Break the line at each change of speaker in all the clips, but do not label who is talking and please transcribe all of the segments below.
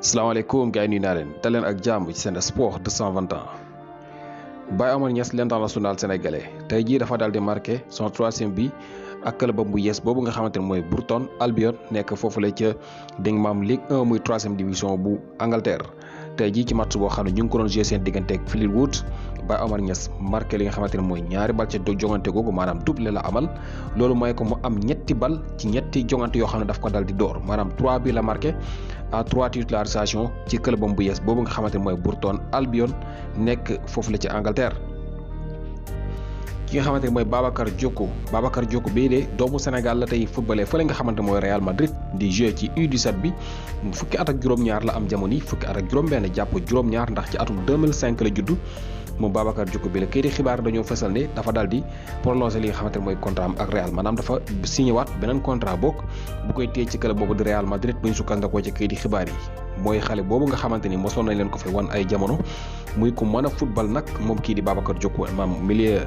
salaamaaleykum gars yi nuyu naa leen dal leen ak jàmm ci seen sport 221 Baye Omar Niass l'international sénégalais tey jii dafa daal di marqué son troisième but ak club bu yees boobu nga xamante ne mooy Burton Albion nekk foofule ca dégg maam Ligue 1 muy troisième division bu Angleterre tey jii ci match boo xam ne ñu ngi ko doon joué seen diggante ak Fleetwood Baye Omar Niass marqué li nga xamante ne mooy ñaari bal ca jongante googu maanaam doublé la amal loolu mooy ko mu am ñetti bal ci ñetti jongante yoo xam ne daf ko dal di door maanaam 3 bi la marqué à 3 titularisations ci club bu yees boobu nga xamante ne mooy Burton Albion nekk foofu la ci Angleterre. ki nga xamante ne mooy Babacar Diokou bii de doomu Sénégal la tey footballé fële nga xamante mooy Real Madrid di joué ci U17 bi fukki at ak juróom-ñaar la am jamono yi fukki at ak juróom-benn jàpp juróom-ñaar ndax ci atum 2005 la juddu moom Babacar Diokou bi la kii di xibaar dañoo fësal ne dafa daal di prolongé li nga xamante ne mooy contrat am ak Real maanaam dafa signé waat beneen contrat bokk bu koy téye ci club boobu di Real Madrid bu ñu sukkandikoo ci kii di xibaar yi mooy xale boobu nga xamante ni mosoon nañ leen ko fi wan ay jamono muy ku mën a football nag moom kii di Babacar Diokou maam milieu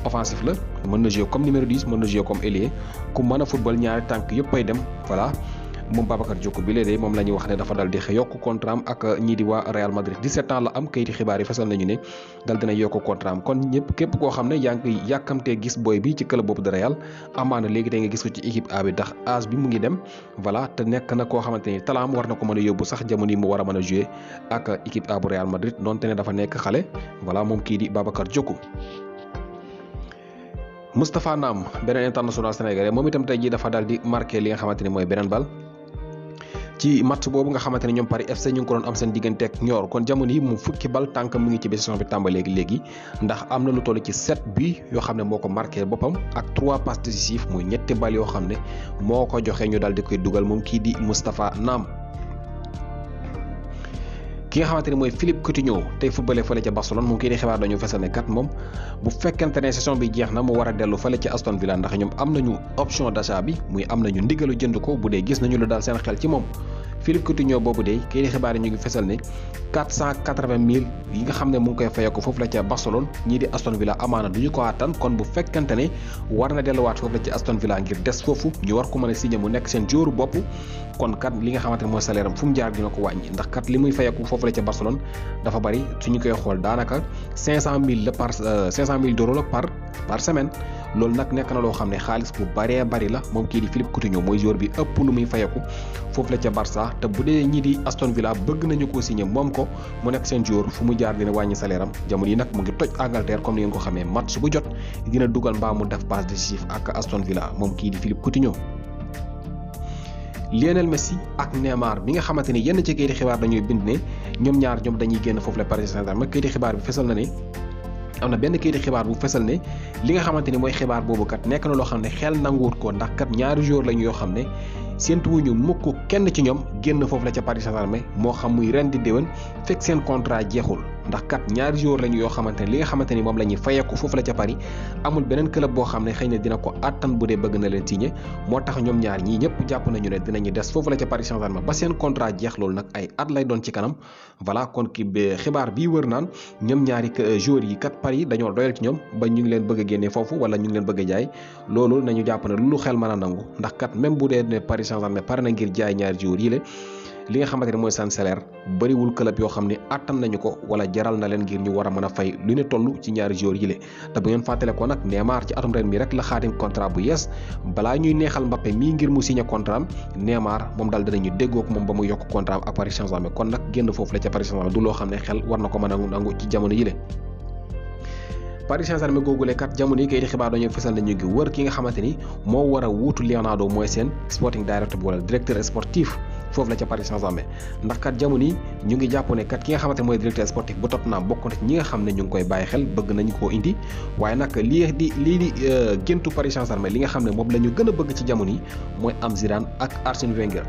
offensif la mën na jouer comme numéro 10 mën na jouer comme ailier ku mën a football ñaari tànk yëpp ay dem voilà moom Babacar Diokou bi léegi moom la ñuy wax ne dafa dal di yokk contrat am ak ñii di waa Real Madrid 17 ans la am kayiti xibaar yi fasal nañu ne dal dina yokk contrat am kon ñëpp képp koo xam ne yaa ngi yàkkamtee gis booy bi ci club boobu de Real amaana léegi tey nga gis ko ci équipe A bi ndax âge bi mu ngi dem voilà te nekk na koo xamante ni talaam war na ko mën a yóbbu sax jamono yi mu war a mën a jouer ak équipe A bu Real Madrid donte ne dafa nekk xale voilà moom kii di Babacar Diokou. Moustapha Nam beneen international sénégalais moom itam tey jii dafa daal di marqué li nga xamante ni mooy beneen bal ci match boobu nga xamante ne ñoom Paris FC ñu ngi ko doon am seen diggante ak Niort kon jamono yi mu fukki bal tànk mu ngi ci saison bi tàmbalee léegi ndax am na lu toll ci 7 buts yoo xam ne moo ko marqué boppam ak 3 passes décisives muy ñetti bal yoo xam ne moo ko joxe ñu daal di koy dugal moom kii di Moustapha Nam. ki nga xamante ne mooy Philippe Coutinho tey footballé fële ca Barcelone moom kii di xibaar dañu fesal ne kat moom bu fekkente ne saison bi jeex na mu war a dellu fële ca Aston Villa ndax ñoom am nañu option d'achat bi muy am nañu ndigalu jënd ko bu dee gis nañu lu daal seen xel ci moom Philippe Coutinho boobu de kii di xibaar yi ñu ngi fesal ne 480 000 yi nga xam ne mu ngi koy fayako foofu la ca Barcelone ñii di Aston Villa amaana duñu ko attan kon bu fekkente ne war na delluwaat foofu la ci Aston Villa ngir des foofu ñu war ko mën a signé mu nekk seen joueur bopp kon kat li nga xamante ne mooy salaire am fu mu jaar dina ko wàññi ndax kat li muy fayeku foofu la ca Barcelone dafa bari suñu koy xool daanaka 500 000 la par 500 000 € la par semaine loolu nag nekk na loo xam ne xaalis bu baree bari la moom kii di Philippe Coutinho mooy joueur bi ëpp lu muy fayeku foofu la ca Barça te bu dee ñii di Aston Villa bëgg nañu ko signé moom ko mu nekk seen joueur fu mu jaar dina wàññi salaire am jamono yi nag mu ngi toj Angleterre comme ni ngeen ko xamee match bu jot dina dugal mbaa mu def passe décisive ak Aston Villa moom kii di Philippe Coutinho. Lionel Messi ak Neymar bi nga xamante ni yenn ci kayiti xibaar dañuy bind ne ñoom ñaar ñoom dañuy génn foofu la Paris Saint-Germain kayiti xibaar bi fesal na ne am na benn kayiti xibaar bu fesal ne li nga xamante ni mooy xibaar boobu kat nekk na loo xam ne xel nanguwut ko ndax kat ñaari joueur lañu yoo xam ne séentuwuñu mukk kenn ci ñoom génn foofu la ca Paris Saint-Germain moo xam muy ren di déwén fekk seen contrat jeexul ndax kat ñaari joueur lañu yoo xamante ne li nga xamante ni moom la ñuy fayeeku foofu la ca Paris amul beneen club boo xam ne xëy na dina ko attan bu dee bëgg na leen signé moo tax ñoom ñaar ñii ñëpp jàpp nañu ne dinañu des foofu la ca Paris Saint-Germain ba seen contrat jeex loolu nag ay at lay doon ci kanam voilà kon ki xibaar bii wër naan ñoom ñaari joueurs yi kat Paris dañoo doyal ci ñoom ba ñu ngi leen bëgg a génne foofu wala ñu ngi leen bëgg a jaay loolu nañu jàpp ne lu xel mën a nangu ndax kat même bu dee ne Paris Saint-Germain pare na ngir jaay ñaari joueurs yi la li nga xamante ne mooy seen salaire bëriwul club yoo xam ne attan nañu ko wala jaral na leen ngir ñu war a mën a fay lu ne toll ci ñaari joueurs yi la te bu ngeen fàttale ko nag Neymar ci atum ren mi rek la xaatim contrat bu yees balaa ñuy neexal Mbappé mii ngir mu signé contrat am Neymar moom daal dinañu déggook moom ba mu yokk contrat am ak Paris Saint-Germain kon nag génn foofu la ca Paris Saint-Germain du loo xam ne xel war na ko mën a nangu ci jamono yi la Paris Saint-Germain googule kat jamono yi kay di xibaar dañoo fesal na ñu ngi wër ki nga xamante ni moo war a wuutu Leonardo mooy seen sporting director bi wala directeur sportif foofu la ca Paris Saint-Germain ndax kat jamono yi ñu ngi jàpp ne kat ki nga xamante ne mooy directeur sportif bu Tottenham bokk na ci ñi nga xam ne ñu ngi koy bàyyi xel bëgg nañu koo indi waaye nag lii di géntu Paris Saint-Germain li nga xam ne moom la ñu gën a bëgg ci jamono yi mooy am Zidane ak Arsène Wenger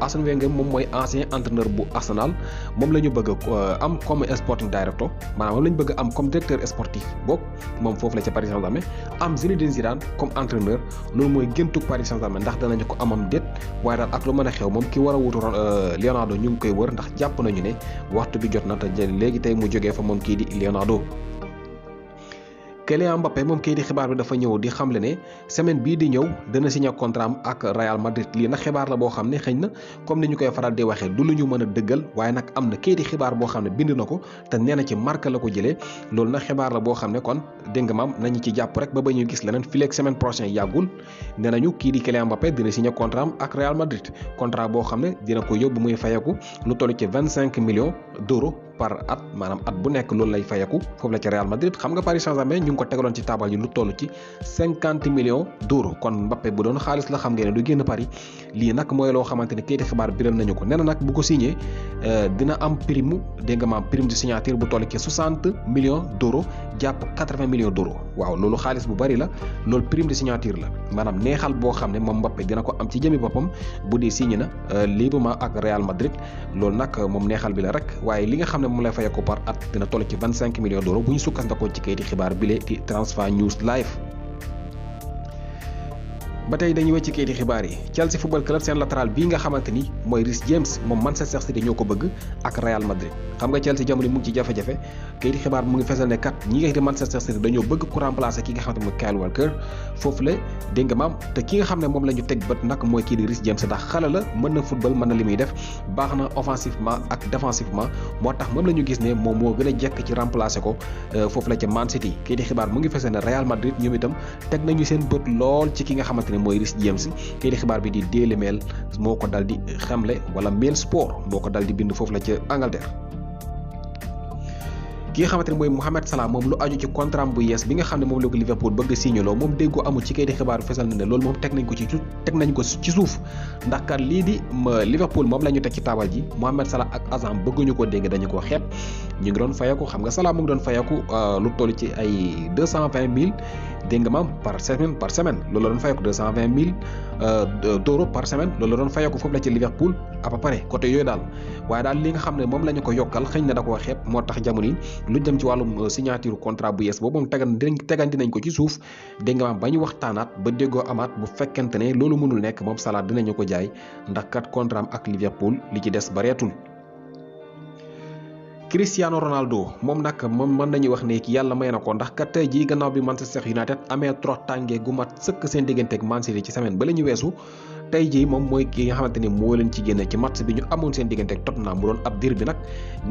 moom mooy ancien entraîneur bu Arsenal moom la ñu bëgg am comme sporting director maanaam moom la ñu bëgg am comme directeur sportif bokk moom foofu la ca Paris Saint-Germain am Zinedine Zidane comme entraîneur loolu mooy géntu Paris Saint-Germain ndax danañu ko amam déet waaye daal ak lu mën a xew moom ki war a wuutu Leonardo ñu ngi koy wër ndax jàpp nañu ne waxtu bi jot na te léegi tey mu jógee fa moom kii di Leonardo Kylian Mbappé moom kii di xibaar bi dafa ñëw di xamle ne semaine bii di ñëw dana signé contrat am ak Real Madrid lii nag xibaar la boo xam ne xëy na comme ni ñu koy faral di waxee du lu ñu mën a dëggal waaye nag am na kii di xibaar boo xam ne bind na ko te nee na ci Marca la ko jëlee loolu nag xibaar la boo xam ne kon dégg nga maam nañu ci jàpp rek ba ñu gis leneen fileeg semaine prochaine yàggul nee nañu kii di Kylian Mbappé dina signé contrat am ak Real Madrid contrat boo xam ne dina ko yóbbu muy fayeku lu toll ci 25 millions d'euros par at maanaam at bu nekk loolu lay fayeku foofu la ci Real Madrid xam nga Paris Saint-Germain ñu ngi ko tegaloon ci taabal yi lu toll ci 50 millions d'euros kon Mbappé bu doon xaalis la xam ngeen ne du génn Paris lii nag mooy loo xamante ne kayiti xibaar biral nañu ko nee na nag bu ko signé dina am prime dégg nga maam prime de signature bu toll ci 60 millions d'euros jàpp 80 millions d'euros waaw loolu xaalis bu bari la loolu prime de signature la maanaam neexal boo xam ne moom Mbappé dina ko am ci jëmi boppam bu dee signé na librement ak Real Madrid loolu nag moom neexal bi la rek waaye li nga xam ne moom lay fayee ko par at dina toll ci 25 millions d'euros bu ñu sukkandikoo ci kayiti xibaar bile di Transfer News Live. ba tey dañuy wecc kayiti xibaar yi Chelsea Football Club seen latéral bii nga xamante ni mooy Reece James moom Manchester City ñoo ko bëgg ak Real Madrid xam nga Chelsea jamono mu ngi ci jafe-jafe kayiti xibaar mu ngi fesal ne kat ñi nga di Manchester City dañoo bëgg ku remplacer ki nga xamante mooy Kyle Walker foofu la dégg nga maam te ki nga xam ne moom la ñu teg bët nag mooy kii di Reece James ndax xale la mën na football mën na li muy def baax na offensivement ak défensivement moo tax moom la ñu gis ne moom moo gën a jekk ci remplacer ko foofu la ca Man City kayiti xibaar mu ngi fesal ne Real Madrid ñoom itam teg nañu seen bët lool ci ki nga xamante ne mooy Reece James kii di xibaar bi di Daily Mail moo ko dal di xamle wala Mail Sport moo ko dal di bind foofu la ca Angleterre. ki nga xamante ne mooy Mohamed Salah moom lu aju ci contrat bu yees bi nga xam ne moom la ko Liverpool bëgg a signé loo moom déggoo amul ci kayiti xibaar fesal na ne loolu moom teg nañ ko ci suuf ndax kat lii di Liverpool moom la ñu teg ci taabal ji Mohamed Salah ak agent bëgguñu ko dégg dañu ko xeeb ñu ngi doon fayeku xam nga Salah mu ngi doon fayeku lu toll ci ay 220 000 dégg nga maam par semaine loolu la doon fayeku 220 000 d'euros par semaine loolu la doon fayeku foofu la ci Liverpool à peu près côté yooyu daal waaye daal li nga xam ne moom la ñu ko yokkal xëy na da koo xeeb moo tax jamono yi lu jëm ci wàllum signature contrat bu yees boobu moom tegandi nañ ko ci suuf dégg nga maam ba ñu waxtaanaat ba déggoo amaat bu fekkente ne loolu mënul nekk moom Salah dinañu ko jaay ndax kat contrat am ak Liverpool li ci des bareetul. Cristiano Ronaldo moom nag moom mën nañu wax ne yàlla may na ko ndax kat tey jii gannaaw bi Manchester United amee trop tàngee gu mat sëkk seen digganteeg Man City ci semaine ba la ñu weesu tey jii moom mooy ki nga xamante ni moo leen ci génne ci match bi ñu amoon seen digganteeg Tottenham mu doon ab diir bi nag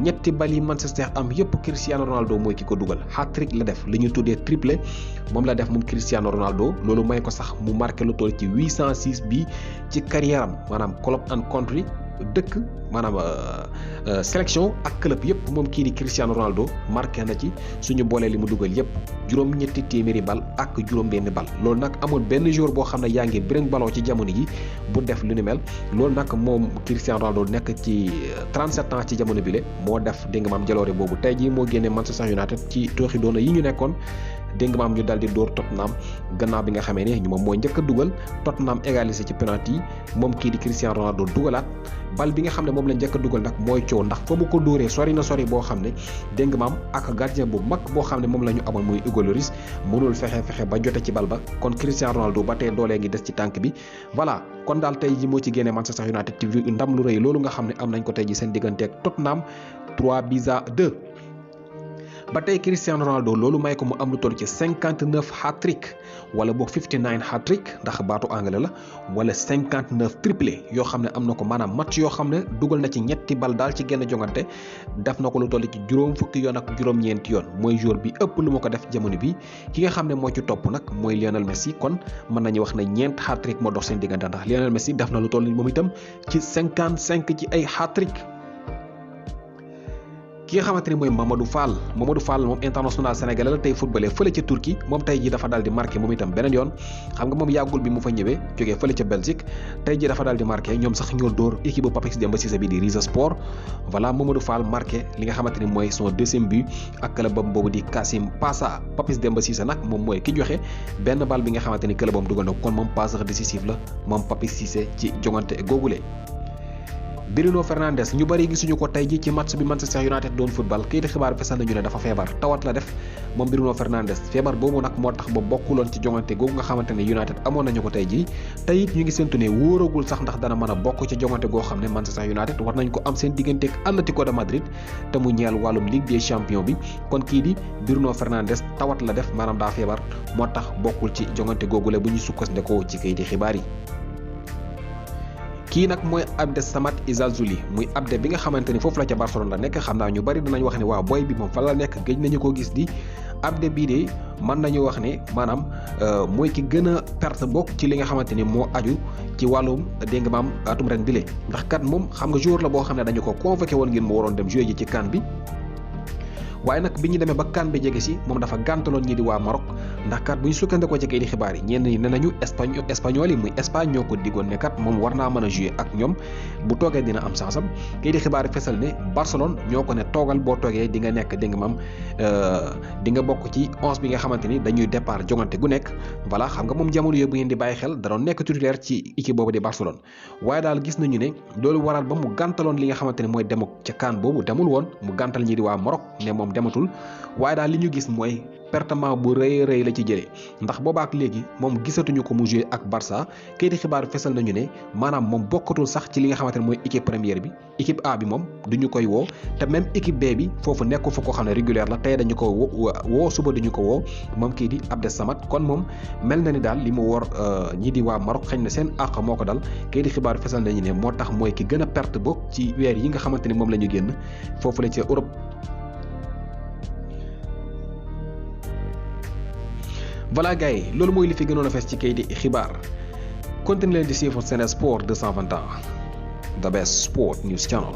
ñetti bal yi Manchester am yëpp Cristiano Ronaldo mooy ki ko dugal hat-trick la def li ñu tuddee triplé moom la def moom Cristiano Ronaldo loolu may ko sax mu marqué lu toll ci 806 bi ci carrière am maanaam club and country dëkk maanaam sélection ak club yëpp moom kii di Cristiano Ronaldo marqué na ci suñu boolee li mu dugal yëpp juróom-ñetti téeméeri bal ak juróom-benn bal loolu nag amul benn joueur boo xam ne yaa ngi bërëng baloo ci jamono ji bu def lu ni mel loolu nag moom Cristiano Ronaldo nekk ci 37 ans ci jamono bile moo def dégg nga maam jaloore boobu tey jii moo génne Manchester United ci tooxi doona yi ñu nekkoon dégg nga maam ñu dal di dóor Tottenham gannaaw bi nga xamee ne ñu moom mooy njëkk a dugal Tottenham égalisé ci penalty yi moom kii di Cristiano Ronaldo dugalaat bal bi nga xam ne moom la njëkk a dugal nag mooy coow ndax fa mu ko dóoree sori na sori boo xam ne dégg nga maam ak gardien bu mag boo xam ne moom la ñu amoon muy Hugo Lloris mënul fexe ba jote ci bal ba kon Cristiano Ronaldo ba tey doolee ngi des ci tànk bi voilà kon daal tey ji moo ci génne Manchester United ci ndam lu rëy loolu nga xam ne am nañ ko tey ji seen digganteeg Tottenham 3-2 ba tey Cristiano Ronaldo loolu may ko mu am lu toll ci 59 hat-trick wala boog 59 hat-trick ndax baatu anglais la wala 59 triplé yoo xam ne am na ko maanaam match yoo xam ne dugal na ci ñetti bal daal ci genn jongante def na ko lu toll ci juróom fukki yoon ak juróom-ñeenti yoon mooy joueur bi ëpp lu ma ko def jamono bi ki nga xam ne moo ci topp nag mooy Lionel Messi kon mën nañu wax ne ñeent hat-trick moo dox seen diggante ndax Lionel Messi def na lu toll moom itam ci 55 ci ay hat-trick. ki nga xamante ni mooy Mamadou Fall moom international sénégalais la tey footballé fële ca Turquie moom tey ji dafa daal di marqué moom itam beneen yoon xam nga moom yàggul bi mu fa ñëwee jógee fële ca Belgique tey ji dafa daal di marqué ñoom sax ñoo dóor équipe bu Papis Demba Cissé bi di Riza Sport voilà Mamadou Fall marqué li nga xamante ni mooy son deuxième but ak clubam boobu di Kassim Passa Papis Demba Cissé nag moom mooy ki joxe benn bal bi nga xamante ni clubam dugal na kon moom passeur décisif la moom Papis Cissé ci jongante googule Bruno Fernandes ñu bari gisuñu ko tey ji ci match bi Manchester United doon football kayiti xibaar fesal nañu ne dafa feebar tawat la def moom Bruno Fernandes feebar boobu nag moo tax ba bokkuloon ci jongante googu nga xamante ne United amoon nañu ko tey ji tey it ñu ngi séntu ne wóoragul sax ndax dana mën a bokk ci jongante goo xam ne Manchester United war nañ ko am seen digganteeg Atlético de Madrid te mu ñeel wàllum Ligue des Champions bi kon kii di Bruno Fernandes tawat la def maanaam daa feebar moo tax bokkul ci jongante googule bu ñu sukkandikoo ci kayiti xibaar yi. kii nag mooy Abde Samad Ezzalzouli muy Abde bi nga xamante ni foofu la ca Barcelone la nekk xam naa ñu bari dinañ wax ne waa boy bi moom fa la nekk gëj nañu ko gis di Abde bii de mën nañu wax ne maanaam mooy ki gën a perte bokk ci li nga xamante ni moo aju ci wàllum dégg nga maam atum ren bile ndax kat moom xam nga joueur la boo xam ne dañu ko convoqué woon ngir mu waroon dem jouer ji ci CAN bi waaye nag bi ñu demee ba CAN bi jege si moom dafa gàntaloon ñi di waa Maroc ndax kat bu ñu sukkandikoo ci kayiti xibaar yi ñenn ñi ne nañu espagnol yi muy Espagne ñoo ko diggoon ne kat moom war naa mën a jouer ak ñoom bu toogee dina am chance am kayiti xibaar yi fesal ne Barcelone ñoo ko ne toogal boo toogee di nga nekk dégg nga maam di nga bokk ci 11 bi nga xamante ni dañuy départ jongante gu nekk voilà xam nga moom jamono yooyu bu ngeen di bàyyi xel da doon nekk titulaire ci équipe boobu di Barcelone waaye daal gis nañu ne loolu waral ba mu gàntaloon li nga xamante ne mooy demuk ca CAN boobu demul woon mu gàntal ñi di waa Maroc ne moom dematul waaye daal li ñu gis mooy pertement bu rëy rëy la ci jëlee ndax boobaak léegi moom gisatuñu ko mu joué ak Barça kayiti xibaar fesal nañu ne maanaam moom bokkatul sax ci li nga xamante ne mooy équipe première bi équipe A bi moom duñu koy woo te même équipe B bi foofu nekku fa ko xam ne régulière la tey dañu ko woo suba duñu ko woo moom kii di Abdes Samad kon moom mel na ni daal li mu wor ñii di waa Maroc xëy na seen àq moo ko dal kayiti xibaar fesal nañu ne moo tax mooy ki gën a perte bokk ci weer yi nga xamante ni moom la ñu génn foofu la ci Europe. voilà gars yi loolu mooy li fi gënoon a fees ci kayiti xibaar continuez leen di suivre Sen Sport 221 the best sport news channel.